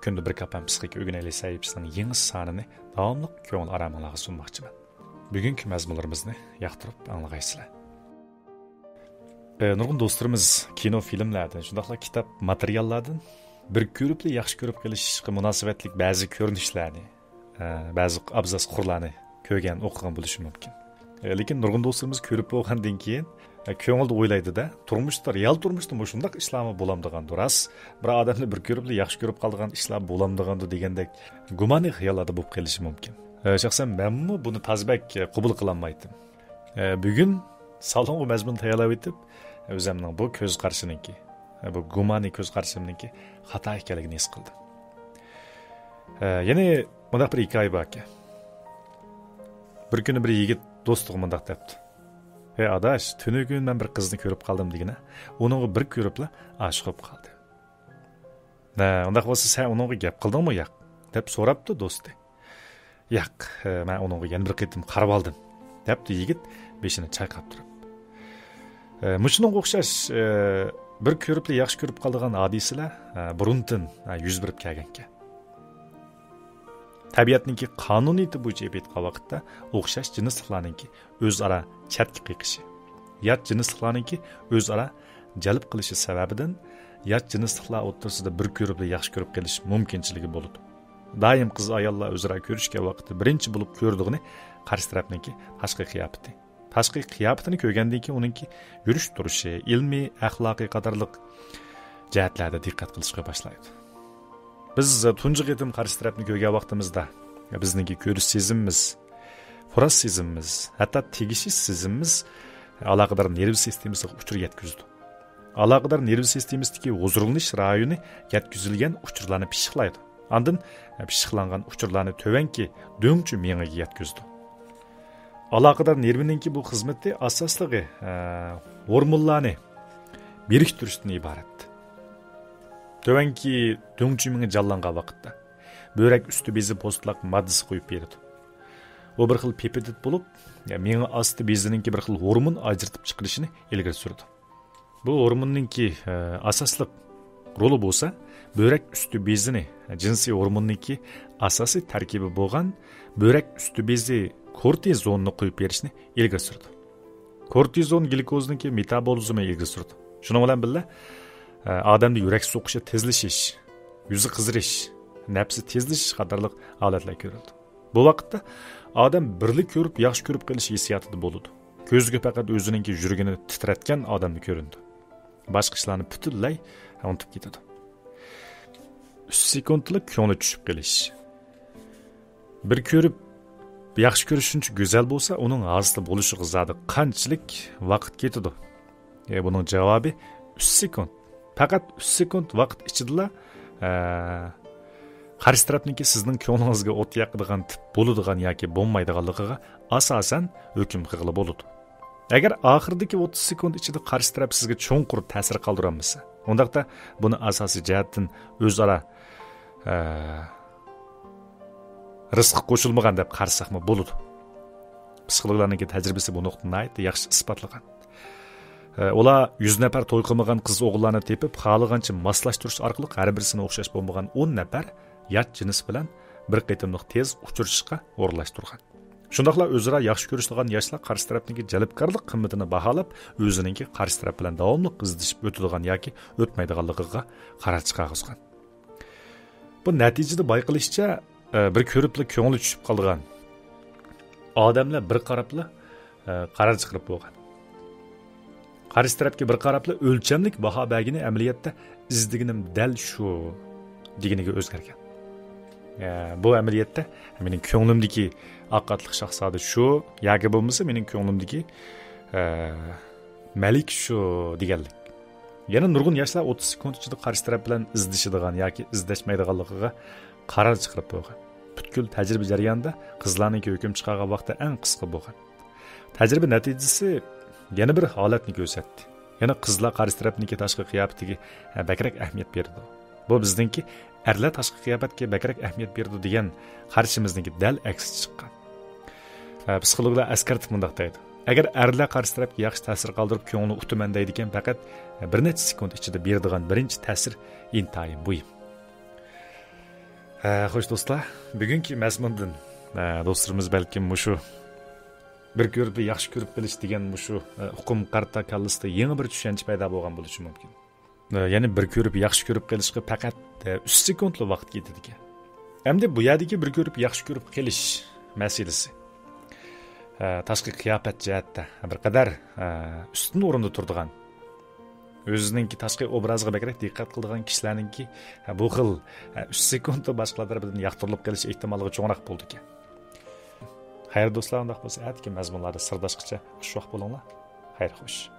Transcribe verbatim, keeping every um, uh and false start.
كۈندە بىر كاپام پىسخىكا ئۆگىنەيلى سەھىپىسىنىڭ يېڭى سانىنى داۋاملىق كۆڭۈل ئارامىڭلارغا سۇنماقچىمەن. بۈگۈنكى مەزمۇنلىرىمىزنى ياقتۇرۇپ ئاڭلىغايسىلەر. ئە، نۇرغۇن دوستلىرىمىز كىنو، فىلىملاردىن، شۇنداقلا كىتاب ماتېرىياللاردىن بىر كۆرۈپلا ياخشى كۆرۈپ قېلىشقا مۇناسىۋەتلىك بەزى كۆرۈنۈشلەرنى، ئە، بەزى ئابزاس قۇرلارنى كۆرگەن، ئوقۇغان بولۇشى مۇمكىن. ئە، لېكىن نۇرغۇن دوستلىرىمىز كۆرۈپ بولغاندىن كېيىن، ئە، كۆڭلىدە ئويلايدۇ-دە، تۇرمۇشتا، رېئال تۇرمۇشتا مۇشۇنداق ئىشلارمۇ بولامدىغاندۇ، راست؟ بىر ئادەمنى بىر كۆرۈپلا ياخشى كۆرۈپ قالىدىغان ئىشلار بولامدىغاندۇ دېگەندەك گۇمانىي خىياللاردا بولۇپ قېلىشى مۇمكىن. ئە، شەخسەن مەنمۇ بۇنى تازا بەك، ئە، قوبۇل قىلالمايتتىم. ئە، بۈگۈن سالونغا مەزمۇن تەييارلاۋېتىپ، ئۆزۈمنىڭ بۇ كۆز قارىشىنىڭكى، ئە، بۇ گۇمانىي كۆز قارىشىمنىڭكى خاتا ئىكەنلىكىنى ھېس قىلدىم. ئە، يەنە مۇنداق بىر ھېكايە باركەن. بىر كۈنى بىر يىگىت دوستىغا مۇنداق دەپتۇ: «ھەي ئاداش، تۈنۈگۈن مەن بىر قىزنى كۆرۈپ قالدىم» دېگىنە، ئۇنىڭغا بىر كۆرۈپلا ئاشىق بولۇپ قالدى. «ھە، ئۇنداق بولسا سەن ئۇنىڭغا گەپ قىلدىڭمۇ ياق؟» دەپ سوراپتۇ دوستى. «ياق، مەن ئۇنىڭغا يەنە بىر قېتىم قارىۋالدىم» دەپتۇ يىگىت بېشىنى چايقاپ تۇرۇپ. مۇشۇنىڭغا ئوخشاش بىر كۆرۈپلا ياخشى كۆرۈپ قالىدىغان ھادىسىلەر بۇرۇندىن يۈز بېرىپ كەلگەنكەن. تەبىئەتنىڭكى قانۇنىيىتى بويىچە ئېلىپ ئېيتقان ۋاقىتتا ئوخشاش جىنسلىقلارنىڭكى ئۆزئارا چەتكە قېقىشى، يات جىنسلىقلارنىڭكى ئۆزئارا جەلپ قىلىشى سەۋەبىدىن يات جىنسلىقلار ئوتتۇرىسىدا بىر كۆرۈپلا ياخشى كۆرۈپ قېلىش مۇمكىنچىلىكى بولىدۇ. دائىم قىز-ئاياللار ئۆزئارا كۆرۈشكەن ۋاقىتتا بىرىنچى بولۇپ كۆرىدىغىنى قارشى تەرەپنىڭكى تاشقى قىياپىتى. تاشقى قىياپىتىنى كۆرگەندىن كېيىن ئۇنىڭكى يۈرۈش-تۇرۇشى، ئىلمىي، ئەخلاقىي قاتارلىق جەھەتلەردە دىققەت قىلىشقا باشلايدۇ. بىز تۇنجى قېتىم قارشى تەرەپنى كۆرگەن ۋاقتىمىزدا بىزنىڭكى كۆرۈش سېزىمىمىز، پۇراش سېزىمىمىز، ھەتتا تېگىشىش سېزىمىمىز ئالاقىدار نېرۋا سىستېمىسىغا ئۇچۇر يەتكۈزىدۇ. ئالاقىدار نېرۋا سىستېمىسىدىكى ھۇزۇرلىنىش رايونى يەتكۈزۈلگەن ئۇچۇرلارنى پىششىقلايدۇ. ئاندىن پىششىقلانغان ئۇچۇرلارنى تۆۋەنكى دۆڭچۈ مېڭىگە يەتكۈزىدۇ. ئالاقىدار نېرۋىنىڭكى بۇ خىزمىتى ئاساسلىقى، ئە، ھورمونلارنى بىرىكتۈرۈشتىن ئىبارەت. تۆۋەنكى دۆڭچۈ مېڭە جانلانغان ۋاقىتتا بۆرەك ئۈستى بېزى پوستلاق ماددىسى قويۇپ بېرىدۇ. ئۇ بىر خىل پېپىدىت بولۇپ، مېڭە ئاستى بېزىنىڭكى بىر خىل ھورمون ئاجرىتىپ چىقىرىشىنى ئىلگىرى سۈرىدۇ. بۇ ھورموننىڭكى، ئە، ئاساسلىق رولى بولسا، بۆرەك ئۈستى بېزىنى، جىنسىي ھورموننىڭكى ئاساسىي تەركىبى بولغان بۆرەك ئۈستى بېزى كورتىزوننى قويۇپ بېرىشنى ئىلگىرى سۈرىدۇ. كورتىزون گليۇكوزنىڭكى مېتابولىزمى ئىلگىرى سۈرىدۇ. شۇنىڭ بىلەن بىللە، ئە، ئادەمدە يۈرەك سوقۇشى تېزلىشىش، يۈزى قىزىرىش، نەپسى تېزلىشىش قاتارلىق ھالەتلەر كۆرۈلىدۇ. بۇ ۋاقىتتا ئادەم بىرلا كۆرۈپ، ياخشى كۆرۈپ قېلىش ھېسسىياتىدا بولىدۇ. كۆزىگە پەقەت ئۆزىنىڭكى يۈرىكىنى تىترەتكەن ئادەملا كۆرۈنىدۇ. باشقا ئىشلارنى پۈتۈنلەي ئۇنتۇپ كېتىدۇ. ئۈچ سېكۇنتلا كۆڭلى چۈشۈپ قېلىش. بىر كۆرۈپ ياخشى كۆرۈش شۇنچە گۈزەل بولسا، ئۇنىڭ ھاسىل بولۇشىغا زادى قانچىلىك ۋاقىت كېتىدۇ؟ ئە، بۇنىڭ جاۋابى ئۈچ سېكۇنت. پەقەت ئۈچ سېكۇنت ۋاقىت ئىچىدىلا، ئە، قارشى تەرەپنىڭكى سىزنىڭ كۆڭلىڭىزگە ئوت ياقىدىغان تىپ بولىدىغان ياكى بولمايدىغانلىقىغا ئاساسەن ھۆكۈم قىلغىلى بولىدۇ. ئەگەر ئاخىرىدىكى ئوتتۇز سېكۇنت ئىچىدە قارشى تەرەپ سىزگە چوڭقۇر تەسىر قالدۇرالمىسا، ئۇنداقتا بۇنى ئاساسىي جەھەتتىن ئۆزئارا، ئە، رىسققا قوشۇلمىغان دەپ قارىساقمۇ بولىدۇ. پسىخولوگلارنىڭكى تەجرىبىسى بۇ نۇقتىنى ناھايىتى ياخشى ئىسپاتلىغان. ئە، ئۇلار يۈز نەپەر توي قىلمىغان قىز-ئوغۇللارنى تېپىپ، خالىغانچە ماسلاشتۇرۇش ئارقىلىق ھەر بىرسىنى ئوخشاش بولمىغان ئون نەپەر يات جىنس بىلەن بىر قېتىملىق تېز ئۇچرىشىشقا ئورۇنلاشتۇرغان. شۇنداقلا ئۆزئارا ياخشى كۆرۈشىدىغان ياشلار قارشى تەرەپنىڭكى جەلپكارلىق قىممىتىنى باھالاپ، ئۆزىنىڭكى قارشى تەرەپ بىلەن داۋاملىق ئىزدىشىپ ئۆتىدىغان ياكى ئۆتمەيدىغانلىقىغا قارار چىقارغۇزغان. بۇ نەتىجىدە بايقىلىشىچە، ئە، بىر كۆرۈپلا كۆڭلى چۈشۈپ قالىدىغان ئادەملەر بىر قاراپلا، ئە، قارار چىقىرىپ بولغان. قارشى تەرەپكە بىر قاراپلا ئۆلچەملىك باھا بەرگىنى ئەمەلىيەتتە ئىزدىگىنىم دەل شۇ دېگىنىگە ئۆزگەرگەن. ئە، بۇ ئەمەلىيەتتە مېنىڭ كۆڭلۈمدىكى ئاق ئاتلىق شاھزادە شۇ ياكى بولمىسا مېنىڭ كۆڭلۈمدىكى، ئە، مەلىك شۇ دېگەنلىك. يەنە نۇرغۇن ياشلار ئوتتۇز سېكۇنت ئىچىدە قارشى تەرەپ بىلەن ئىزدىشىدىغان ياكى ئىزدەشمەيدىغانلىقىغا قارار چىقىرىپ بولغان. پۈتكۈل تەجرىبە جەريانىدا قىزلارنىڭكى ھۆكۈم چىقارغان ۋاقتى ئەڭ قىسقا بولغان. تەجرىبە نەتىجىسى يەنە بىر ھالەتنى كۆرسەتتى. يەنە قىزلار قارشى تەرەپنىڭكى تاشقى قىياپىتىگە، ھە، بەكرەك ئەھمىيەت بېرىدۇ. بۇ بىزنىڭكى ئەرلەر تاشقى قىياپەتكە بەكرەك ئەھمىيەت بېرىدۇ دېگەن قارىشىمىزنىڭكى دەل ئەكسىچە چىققان. ھە، پسىخولوگلار ئەسكەرتىپ مۇنداق دەيدۇ: ئەگەر ئەرلەر قارشى تەرەپكە ياخشى تەسىر قالدۇرۇپ كۆڭلىنى ئۇتىمەن دەيدىكەن، پەقەت بىر نەچچە سېكۇنت ئىچىدە بېرىدىغان بىرىنچى تەسىر ئىنتايىن مۇھىم. ئە، خوش دوستلار، بۈگۈنكى مەزمۇندىن، ئە، دوستلىرىمىز بەلكىم مۇشۇ بىر كۆرۈپلا ياخشى كۆرۈپ قېلىش دېگەن مۇشۇ، ئە، ئۇقۇم قارتا كاللىسىدا يېڭى بىر چۈشەنچە پەيدا بولغان بولۇشى مۇمكىن. ئە، يەنى بىر كۆرۈپ ياخشى كۆرۈپ قېلىشقا پەقەت، ئە، ئۈچ سېكۇنتلا ۋاقىت كېتىدىكەن. ئەمدى بۇ يەردىكى بىر كۆرۈپ ياخشى كۆرۈپ قېلىش مەسىلىسى، ئە، تاشقى قىياپەت جەھەتتە بىر قەدەر، ئە، ئۈستۈن ئورۇندا تۇرىدىغان، ئۆزىنىڭكى تاشقى ئوبرازىغا بەكرەك دىققەت قىلىدىغان كىشىلەرنىڭكى، ھە، بۇ خىل، ھە، ئۈچ سېكۇنتتا باشقىلار تەرىپىدىن ياقتۇرۇلۇپ قېلىش ئېھتىماللىقى چوڭراق بولىدىكەن. خەير دوستلار، ئۇنداق بولسا ئەتىكى مەزمۇنلاردا سىرداشقىچە خۇشۋاق بولۇڭلار. خەير خوش.